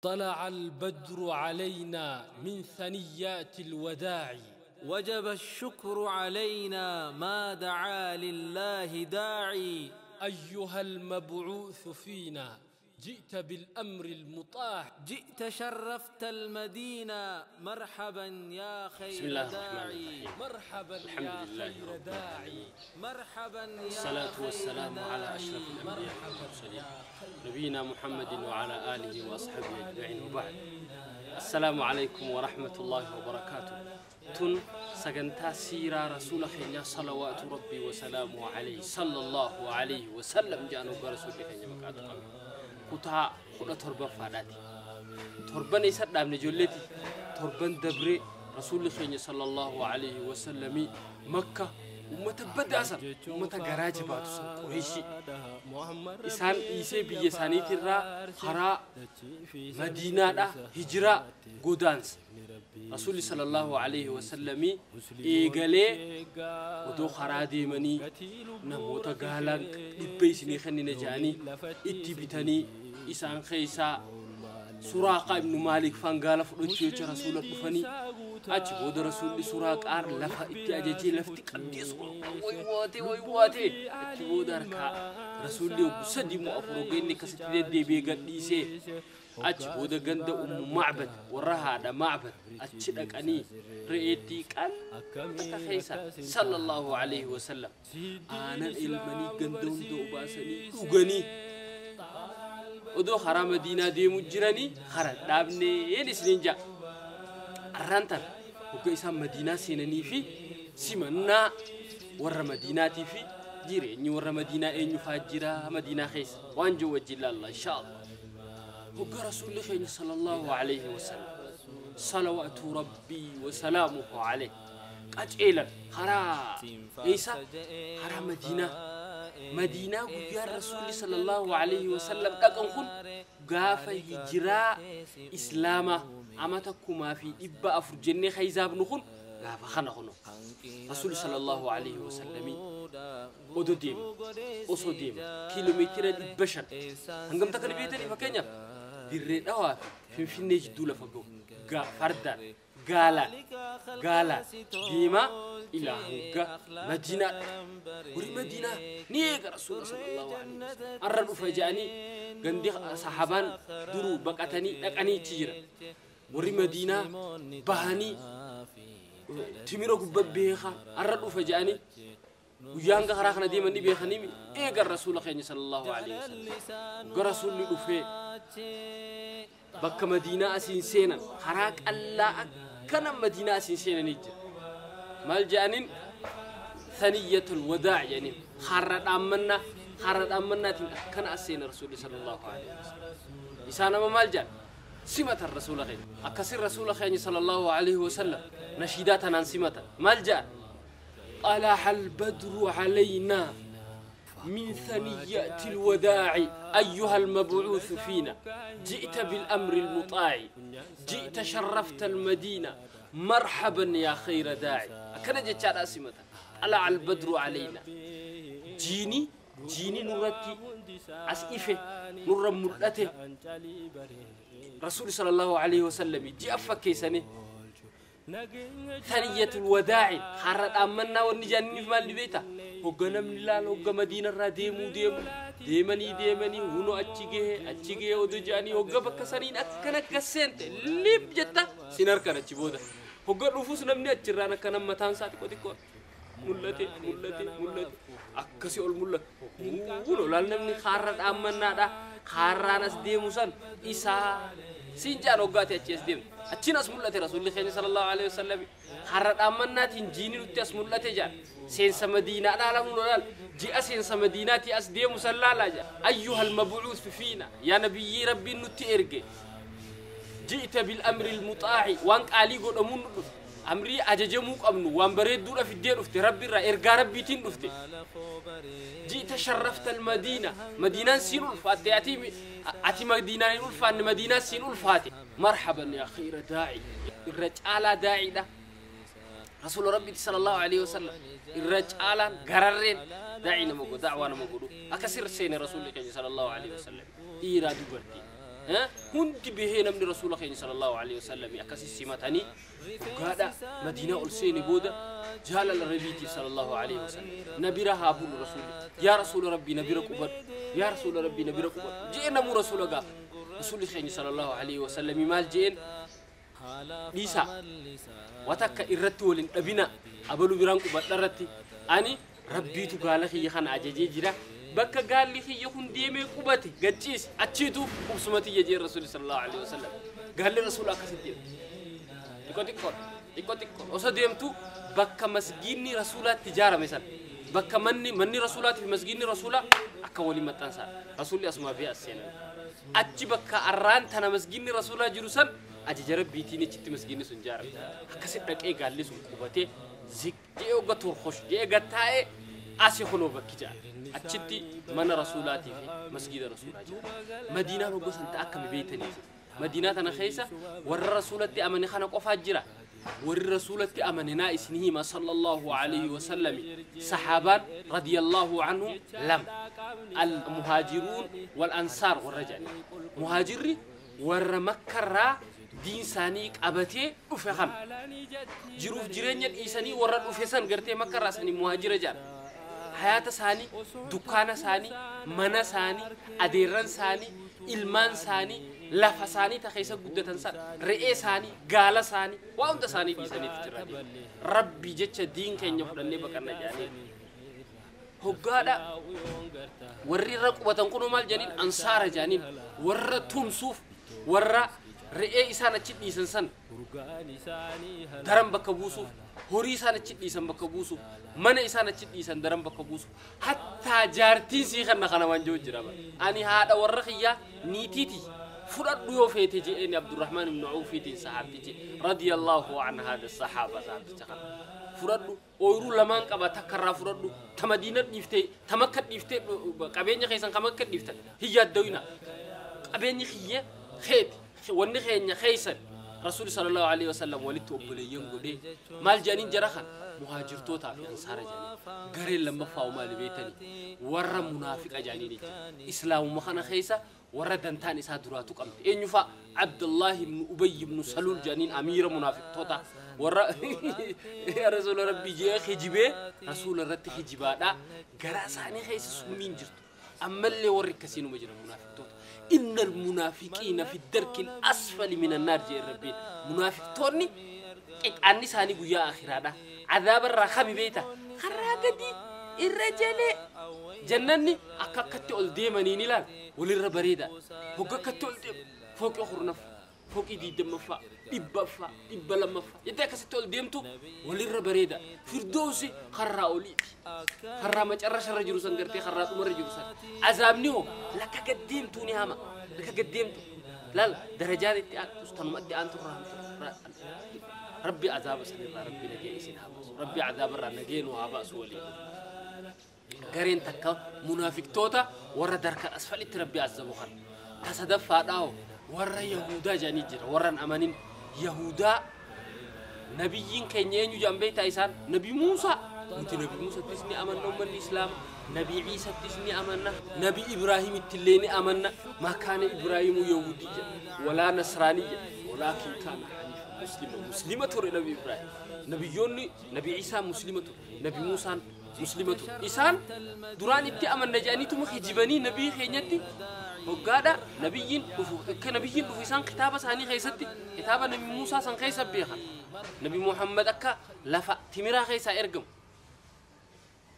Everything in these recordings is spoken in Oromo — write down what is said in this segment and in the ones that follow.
طلع البدر علينا من ثنيات الوداع، وجب الشكر علينا ما دعا لله داعي. أيها المبعوث فينا جئت بالأمر المطاع، جئت شرفت المدينة مرحبا يا خير بسم الله الرحمن داعي. الرحيم. مرحبا الحمد يا لله خير رب داعي. مرحبا يا الصلاة خير والسلام على داعي. أشرف الأنبياء مرحبا والمرسلين يا خير نبينا محمد وعلى آله وأصحابه أجمعين، وبعد. السلام عليكم ورحمة الله وبركاته. Tun sagantaa siiraa rasuula keenya صلوات ربي وسلامه عليه صلى الله عليه وسلم jedhan hoggaa rasuulli keenya maqaatu qabne kutaa 17ffaadhaati. Torban isa dhaabne ijoolleeti. Torban dabree rasuulli keenya صلى الله عليه وسلم Makka ummata badaasan, ummata garaa jabaatu san, Qureeshii isaan dhiisee biyya isaaniitirraa karaa Madiinaadha hijiraa godaansa. Rasuulli صلى الله عليه وسلم eegalee odoo karaa deemanii namoota gaalaan 100 isinii kennina jedhanii itti bitanii, isaan keessaa Suraaqa ibnu Maalik faan gaala fudhachuu jecha rasuula dhufanii, achi booda rasuulli Suraaqaan lafa itti ajajee lafti qabdee waywaatee waywaatee, achi booda harkaa rasuulli hoggu sadii moo afur hogga inni akkasitti deddeebi'ee gadhiisee, achi booda ganda Ummu Macbad, warra haadha Macbad, achi dhaqanii re'eettii qal'ata keessa صلى الله عليه وسلم aanan ilmanii ganda hunda obaasanii dhuganii odoo karaa Madiinaa deemu jiranii kara dhaabneen isiniin ja'a. Arraan tan hogga isaan Madiinaa seenanii fi simannaa warra Madiinaatii fi jireenyi warra Madiinaa eenyu faa jira Madiinaa keessa waan jiru wajjin laalla إن شاء الله. Hogga rasuulli keenya صلى الله عليه وسلم صلوات ربي وسلامه عليه qaceelan karaa eessa? Karaa Madiinaa. Madiinaa guyyaan rasuulli صلى الله عليه وسلم dhaqan kun gaafa hijiraa islaamaa amata 1400 jennee hayzaabnu kun gaafa kana kuno rasuulli صلى الله عليه وسلم odoo deema, osoo deema kiiloomeetira 500 hangam takka ni beektanii? Fakkeenyaaf Dirree Dhawaa fi Finfinnee jidduu lafa gahu fardaan gaalaan deemaa ilaa hanga Madiinaa. Warri Madiinaa ni eega rasuula صلى الله عليه وسلم arra dhufa jedhanii. Gandi sahabaan duruu baqatanii dhaqanii achi jiran. Warri Madiinaa bahanii timira gubba beekaa arra dhufa jedhanii, guyyaa hanga karaa kana deeman ni beekanii eegan rasuula keenya صلى الله عليه وسلم. Hogga rasuulli dhufee bakka Madiinaa asiin seenan, karaa qallaa akkana Madiinaa asiin seenanii jira. Maal jedhaniin? ثنية الوداع jedhaniin. Harra dhaammannaa, harra dhaammannaatiin akkana as seena rasuulli صلى الله عليه وسلم. Isaan nama maal jedhan? Simatan rasuula keenya akkasin. Rasuula keenya صلى الله عليه وسلم nashiidaa tanaan simatan. Maal jedhan? طلع البدر علينا من ثنيات الوداع، أيها المبعوث فينا جئت بالأمر المطاع، جئت شرفت المدينة مرحبا يا خير داعي. أكن جتشار أسمة. طلع البدر علينا، jiini jiini nurratti as ife, nurra mul'ate. Rasuuli صلى الله عليه وسلم ji'a fakkeessanii ثنية الوداع harra dhaammannaa. Wanni jaanniif maal ni beekta? Hogga namni laal hogga Madiinarraa deemuu deemu deemanii deemanii hunoo achi gahe achi gahe odoo jedhanii, hogga bakka saniin akkana gasseente lib jetta sin harkan. Achi booda hogga dhufus namni achirraan akkana mataan isaa xiqqoo xiqqoo mul'ate mul'ate mul'ate akkasi ol mul'ate. Hunoo laal namni harra dhaammannaadha, harraan as deemu san isaa siin jaan. Hoggaati achi as deemu achiin as mul'ate rasuulli keenya صلى الله عليه وسلم. Harra dhaammannaatiin jiini nutti as mul'ate jaan. Seensa Madiinaa dhaala hunoo laal, ji'a seensa Madiinaati as deemu san laalaa jaan. أيها المبعوث فينا, yaa nabiyyii rabbiin nutti erge, جئت بالأمر المطاع, waan qaalii godhamuun nu dhufte, amrii ajajamuu qabnu, waan bareedduudha fiddee dhufte, rabbi irraa ergaa rabbiitiin dhufte. جئت شرفت المدينة, madiinaan siin ulfaatte. Ati madiinaan hin ulfaanne, madiinaan siin ulfaate. مرحبا يا خير داعي. Irra caalaa daaciidha rasuula rabbiiti صلى الله عليه وسلم. Irra caalaan gararreen daacii nama godhu, dacwaa nama godhu. Akkasirra seene rasuulli keenya صلى الله عليه وسلم, dhiiraa dubartii. Hundi bahee namni rasuula keenya sallallahu alaihi wasallam akkasi simatanii dhugaadha. Madiinaa ol seene booda jaalala rabbiitiif sallallahu alaihi wasallam nabira haa bulu rasuulli, yaa rasuula rabbii nabira qubadhu, yaa rasuula rabbii nabira qubadhu jee namuu rasuula gaafa. Rasuulli keenya sallallahu alaihi wasallam maal jeen? Dhiisaa, watakka irratti waliin dhabina, abaluu biraan qubadha irratti ani rabbiitu gaala kiyya kana ajajee jira, bakka gaalli kiyya kun deemee qubate gachiis achiitu qubsuma tiyya jeen rasuulli sallallahu alaihi wasallam. Gaalli rasuula akkasitti jedha, xiqqoo xiqqoo xiqqoo xiqqoo osoo deemtu bakka masgiinni rasuulaatti ijaarame san, bakka manni rasuulaatii fi masgiinni rasuulaa akka waliin maxxansaa rasuulli asumaa bee as seenan, achi bakka arraan tana masgiinni rasuulaa jiru san ajaja rabbiitiin achitti masgiinni sun ijaarame. Akkasi dhaqee gaalli sun qubatee zik jee hogga torkosh jee gattaa'ee asi kunoo bakki jedha achitti mana rasuulaatii fi masgiida rasuulaa jira. Madiinaan hogga san ta'a akkami beeytanii? Madiinaa tana keessa warra rasuulatti amane kana qofaa jira. Warri rasuulatti amane naa isin hima sallallahu alaihi wasallam, sahaabaan radiyallahu anhum lama, al muhaajiruun wal ansaar warra jedhani. Muhaajirri warra makkarraa diin isaanii qabatee dhufe kana jiruuf jireenya dhiisanii warra dhufe san gartee makkarraa sanii muhaajira jedhan. Hayaata isaanii, dukkaana isaanii, mana isaanii, adeerran isaanii, ilmaan isaanii, lafa isaanii ta keessa guddatan san, re'ee isaanii, gaala isaanii, waa hunda isaanii dhiisaniif jira. Rabbi jecha diin keenya fudhannee baqanna jedhanii hoggaadha. Warri irra qubatan kunoo maal jedhaniin? Ansaara jedhaniin. Warra tumsuuf, warra re'ee isaan achi dhiisan san daran bakka buusuuf, horii isaan achi dhiisan bakka buusuuf, mana isaan achi dhiisan daran bakka buusuuf, hattaa jaartiin sii kanna kana waan jiru jira. Ani haadha warra kiyyaa niitiiti fudhadhu yoo feete je'een Abdurrahmaan ibn Awfiitiin sahaabtichi radiyallahu an hada sahaaba sahaabticha kana fudhadhu, ooyiruu lamaan qaba, takka irraa fudhadhu, ta Madiina dhiiftee ta Makka dhiiftee, qabeenya keessan ka Makka dhiiftan hin yaaddawina, qabeenyi kiyya keeti, wanni keenya keeysan. Rasuuli sallallahu alaihi wasallam walitti obboleeyyan godhee maal jedhaniin jara kan muhaajirtootaa fi ansaara jedhanii. Gareen lammaffaa maali beeytanii? Warra munaafiqa jedhanii jira. Islaamuma kana keessa warra dantaan isaa duraatu qabde eenyu fa'a? Abdullahi ibn Ubay ibn Saluul jedhaniin, amiira munaafiqtoota, warra rasuula rabbii jee kijibee rasuula irratti kijibaadha, garaa isaanii keessa summiin jirtu. Ammallee warri akkasiinuma jira munaafiqtoota. إن المنافقين في الدرك الأسفل من النار جاء ربي. منافقتوني أني ساني قويا آخرة عذاب الرخام بيتا خراقدي الرجال جنني أكاكتي أول ديماني نلال وللربريدة فوق كتي أول ديم فوق أخر نف فوق إيدي دم فا إبا فا إبا لما فا يدي أكاستي أول ديمتو وللربريدة فردوسي خرا أوليتي خرا ما تجرش الرجل سنقرتي خرا أمر الرجل سن عذابني هو لك قديمتوني هما لك قديمتو لا لا درجات تستنم أدي أنت ربي عذاب سن ربي نجي سن ربي عذاب الرا نجين وعباس ولي. Gareen takka munaafiqtoota warra darka asfalitti rabbi azabu kan tasadaffaadhaa warra yahudaa jedhanii jira, warra hin amanin yahudaa. Nabiyyiin keenya eenyu jedhan beektaa isaan? Nabi Muusaa. Nuti nabi Muusattis ni amanna, ummanni islaama nabi Ciisattis ni amanna, nabi Ibraahimitti illee ni amanna. ما كان إبراهيم يهوديا ولا نصرانيا ولكن كان حنيفا مسلما. Muslima ture nabi Ibraahim, nabiyyoonni nabi Ciisaa muslima ture, nabi Muusaan muslima ture. Isaan duraan itti amanna jedhaniituma kijibanii nabii keenyatti. Hoggaadha nabiyyiin dhufu, akka nabiyyiin dhufu isaan kitaaba isaanii keessatti, kitaaba nabi Muusaa san keessa beekan, nabi Muhammad akka lafa timiraa keessaa ergamu.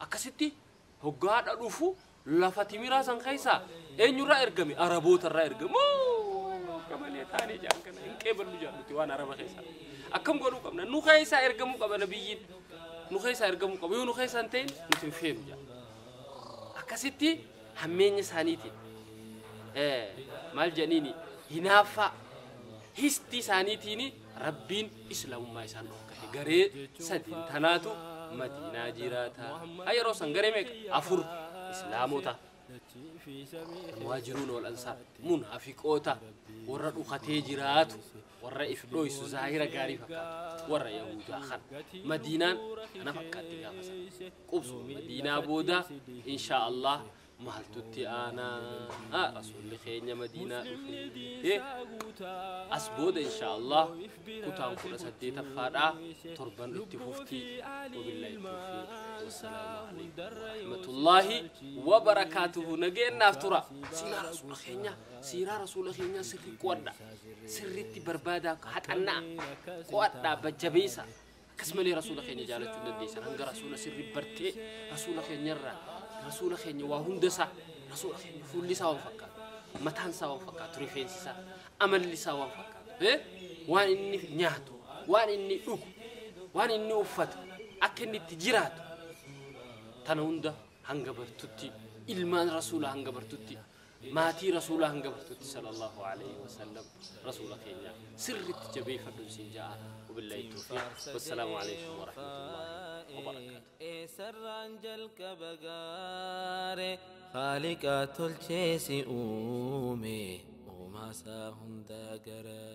Akkasitti hoggaadha dhufu lafa timiraa san keessaa eenyurraa ergame? Araboota irraa ergame. Akka malee taanee jaan kana hin qeeballu jaan nuti waan araba keessaa akkam godhuu qabna? Nu keessaa ergamuu qaba nabiyyiin, nu keessaa ergamuu qaba, yoo nu keessaa hin ta'in nuti hin feenu jaan. Akkasitti hammeenya isaaniitiin maal jedhaniini hinaaffaa histii isaaniitiin rabbiin islaamummaa isaan dhorkate. Garee sadiin tanaatu Madiinaa jiraata. Ha yeroo san garee meeqa? Afur: islaamota, muhaajiruun wal ansaar, munaafiqoota warra dhukatee jiraatu, warra if dhoysu zaahira gaarii fakkaatu, warra yahudaa. Kan Madiinaan kana fakkaatti gaafa san qubsu. Madiinaa booda inshaa Allah. Maaltutti aanaa rasuulli keenya Madiinaa dhufe as booda insha Allah kutaan 18ffaadha torban itti fufti. Wabillahi tawfiiq, wassalaamu alaykum warahmatullaahi wabarakaatuhu. Nageennaaf tura. Siiraa rasuula keenya, siiraa rasuula keenya sirri qo'adha, sirritti barbaadaa, haxannaa qo'adhaa, bajjabeessa. Akkasumallee rasuula keenya jaalachuu hin dandeessan hanga rasuula sirri bartee rasuula keenyarraa rasuula keenya waa hunda isaa, rasuula keenya fuulli isaa waan fakkaatu, mataan isaa waan fakkaatu, rifeensi isaa, amalli isaa waan fakkaatu, waan inni nyaatu, waan inni dhugu, waan inni uffatu, akka inni itti jiraatu tana hunda hanga bartutti, ilmaan rasuula hanga bartutti, maatii rasuula hanga bartutti sallallahu alayhi wasallam rasuula keenya sirritti jabeeffadhu siin ja'a. Wabillahi tawfiiq, wassalaamu alaykum warahmatullahi wabarakaatu. Eessarraan jalqaba gaare Khaaliqa tolchee si uume, uumaasaa hundaa gara.